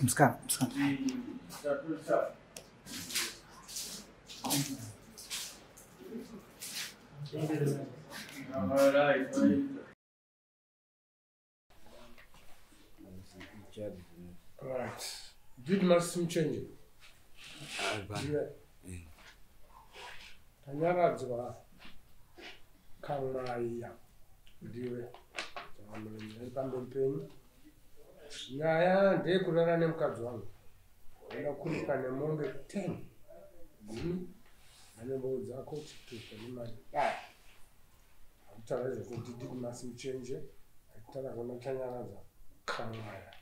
Musikana, musikana. Right. Didmas Muchenje. Tanyaradzwa Kamwaya ndiwe ari pamberi penyu. Nyaya ndeyekurara nemukadzi wangu. Ndaida kuripwa nemombe 10 gumi nembeu dzako chitupa nemari. Akutaura izvozvo Didmas Muchenje achitaura kuna Tanyaradzwa Kamwaya.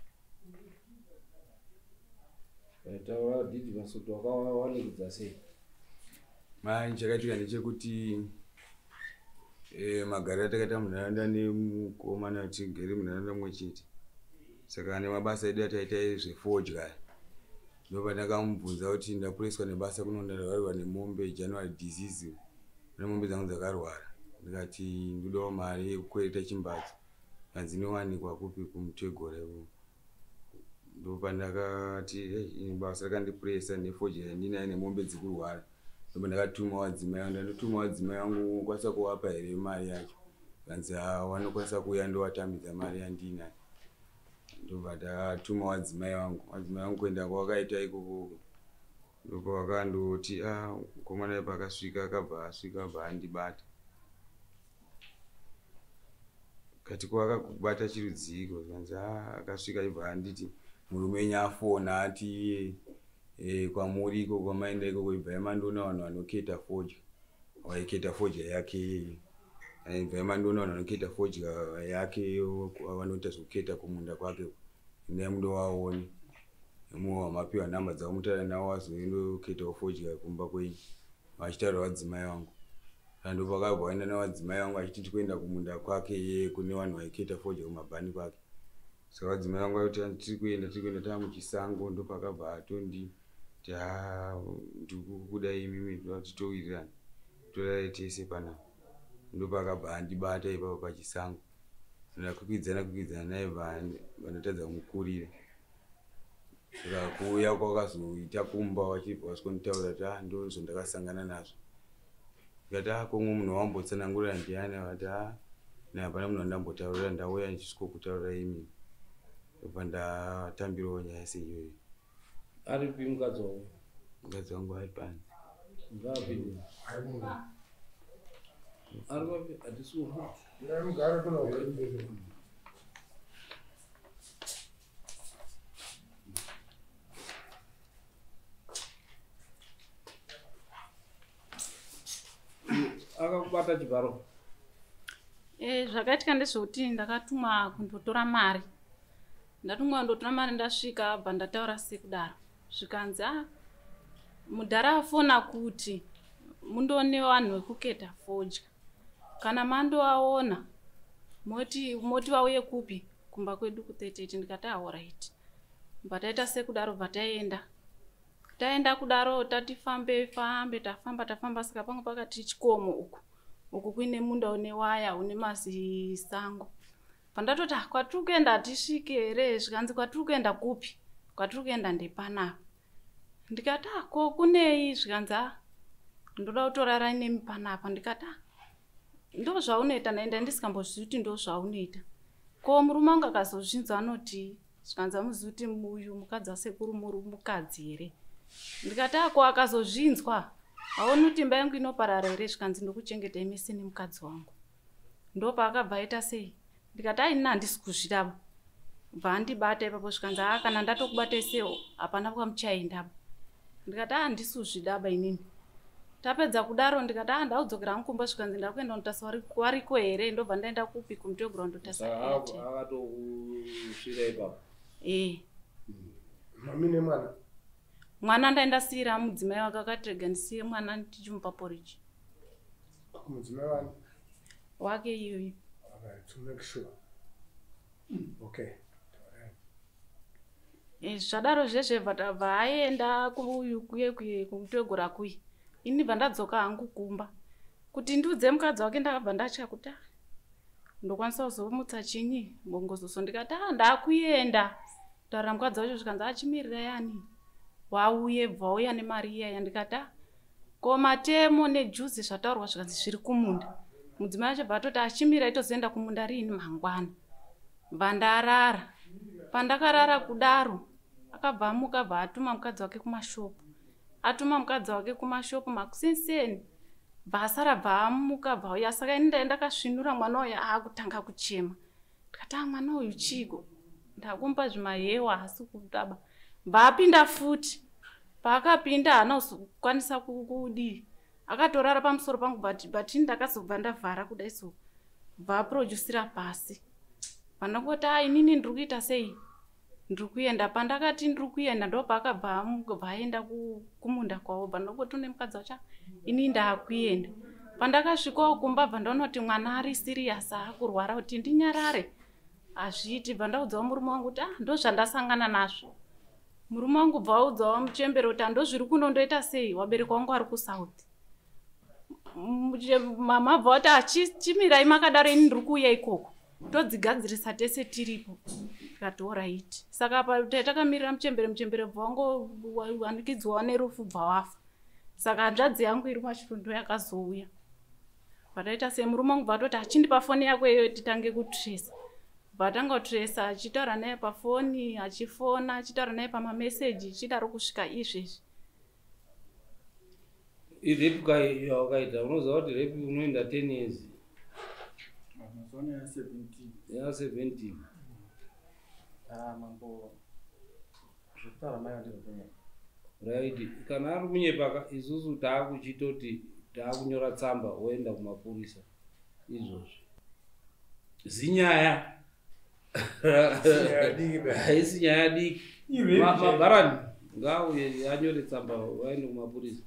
Taura Didmas kuti wakawanikidza sei? Manje chakaitika ndechekuti magariro atakaita munharaunda nemukomana tigere munharaunda mumwe chete. Saka nemabasa edu ataita ezvefodya ndopandakamubvunza kuti ndaporeswa nebasa kuno ndarwarirwa nemombe January disease nemombe dzangu dzakarwara. Ndikati ndodawo mari yekukwereta chimbatso. Kanzi inowanikwa kupi kumutegura ikoko. Ndopandakati basa rakandipuresa nefodya yandinayo nemombe dzikurwara. Ndopa ndakatuma vadzimai vangu, ndatuma vadzimai vangu ukwanisa kuvapa here mari yacho. Kanzi vanokwanisa kuuya ndovatambidza mari yandinayo. Ndobva ndatuma vadzimai vangu, vadzimai vangu kuenda kwavakaita ikoko. Ndopa vakandoti mukomana paakasvika akabva asvika abva andibata. Kati kwakakubata chirudziko kanzi akasvika ibva anditi murume wenyu afona ati kwamuri ikoko kwamaenda ikoko ibvai mandoona vanhu vanoketa fodya. Vaiketa fodya yake iyeyo. Ibvai mandoona vanhu vanoketa fodya yake vanoita zvekuketa kumunda kwake. Endai mundovaone. Mumwe wamapiwa nhamba dzavo mutaura navo vazoendoketawo fodya kumba kwenyu. Vachitaura vadzimai vangu. Ndopakabva vaenda navadzimai vangu vachiti tikuenda kumunda kwake iye kune vanhu vaiketa fodya kumabhani kwake. Saka vadzimai vangu vaiti tiri kuenda taamuchisango ndopakabva atonditi ndikukuda imimi titowirirana torai tese panapa. Ndopakabva andibata ipapo pachisango. Ndakwikwidzana naye vandatadza kumukurira. Saka kuuya kwakazoita kumba vachibva vasvikonditaura kuti ndozvandakasangana nazvo. Ndikati ko umwe munhu wambotsanangurira ndiani? Vakati hapana munhu wandambotaurira ndauya ndichisvikokutaurirai imimi. Ndobva ndatambirawo nyaya seiyoyo. Aripi mukadzi wangu? Mukadzi wangu ari panze. Ngaapinde. Ari papi? Hatisi kuona. Mugare kuno. Akakubata chibharo? Zvakaitika ndezvekuti ndakatumwa kundotora mari. Ndatumwa kundotora mari ndasvika bva ndataura sekudaro. Zvikanzi mudhara afona kuti mundoone vanhu vekuketa fodya. Kana mandovaona moti vauye kupi kumba kwedu ku38. Ndikati alright. Bva taita sekudaro bva taenda. Taenda kudaro tati fambe fambe tafamba saka panga pakati chikomo uku. Uku kuine munda une waya une mazisango. Pandatoti kwatiri kuenda hatisviki here? Zvikanzi kwatiri kuenda kupi? Kwatiri kuenda ndepanapa. Ndikati ko kunei? Zvikanzi ndoda kutorara nemi panapa. Ndikati ndo zvaunoita. Ndaenda ndisingambozivi kuti ndo zvaunoita. Ko murume wangu akazozvinzwa anoti zvikanzi amuzivi kuti uyu mukadzi wasekuru mukadzi here? Ndikati ko akazozvinzwa aoni kuti imba yangu inoparara here? Zvikanzi ndokuchengetai mese nemukadzi wangu. Ndopaakabva aita sei? Ndikati ini handisi kuzvirava. Bva andibata ipapo zvikanzi kana ndatokubatai sei hapana kwamuchaendaba. Ndikati handisi kuzvidaba inini. Tapedza kudaro ndikati ndaudzokera hangu kumba. Zvikanzi ndakuenda kundotasa wariko here? Ndobva ndaenda kupi kumutegura kundotasa. Akatokusvira ipapo. Mami nemwana? Mwana ndaendasiyira mudzimai wake akati rega ndisiye mwana ndichimupa porridge. Mudzimai wani? Wake iyoyo. Alright, to make sure. Okay. Zvadaro zvezve bva aenda kuuyu kuye kumutegura kuye. Ini bva ndadzoka hangu kumba. Kuti ndiudze mukadzi wake ndakabva ndatya kuti Ndokwanisa kuzomutsa chinyi bongozoso. Ndikati ah, ndakuenda taurira mukadzi wacho, zvikanzi achimirira yani wauye, bva wauya nemari iyaya. Ndikati ah, ko matemo nejuzi zvataurwa? Zvikanzi zviri kumunda. Mudzimai wacho bva atoti achimira, itozoenda kumunda riini? Mangwana. Bva ndarara. Pandakarara kudaro, akabva amuka, bva atuma mukadzi wake kumashopu. Atuma mukadzi wake kumashopu makusenseni, bva asara, bva amuka, bva uya. Saka ini ndai ndakasvinura, mwana uyu aakutanga kuchema. Ndikati a, mwana uyu chiko? Ndakumupa zvimahewa, asi kudaba. Bva apinda futi. Paakapinda haana kuzokwanisa kudii, akatorara pamusoro pangu, but ini ndakazobva ndavhara kudai so, bva aprojusira pasi. Pandangoti a, inini ndiri kuita sei, ndiri kuenda. Pandakati ndiri kuenda, ndo paakabva bva aenda kumunda kwavo. Bva ndangoti une mukadzi wacho, ini ndaakuenda. Pandakasvikawo kumba, bva ndaona kuti mwana ari serious, aakurwara. Kuti ndinyarare hazviiti. Bva ndaudzawo murume wangu kuti ah, ndo zvandasangana nazvo. Murume wangu bva audzawo muchembere kuti handozviri kuno, ndoita sei, wabereki wangu ari kuSouth. Mama bva vati achimirai makadaro, ini ndiri kuuya ikoko, todzigadzirisa tese tiripo. Tikati alright. Saka apa takamirira muchembere. Muchembere bva wangowanikidzwawo nerufu, bva wafa. Saka hanzvadzi yangu iri kwaChirundo yakazouya. Pataita sei, murume wangu bva atoti achindipa foni yako iyoyo, titange kutresa. Bva atanga kutresa, achitaura naye pafoni, achifona, achitaura naye pamameseji, ichidaro kusvika izvezvi. Irape ka yawakaita? Unoziva kuti rape unoenda 10 years? Mazuva ya 17. Ya 17. Ah, mambo, zvekutaura mai vandinokunyaya. Right, kana ari kunyepaka, isusu taakuchitoti taakunyora tsamba woenda kumapurisa izvozvi. Zinyaya haisi nyaya diki. Mabharani ngauye anyore tsamba vaende kumapurisa.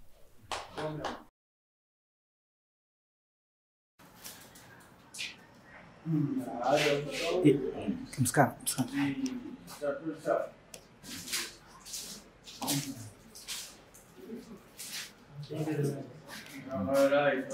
Musikana, musikana. Alright.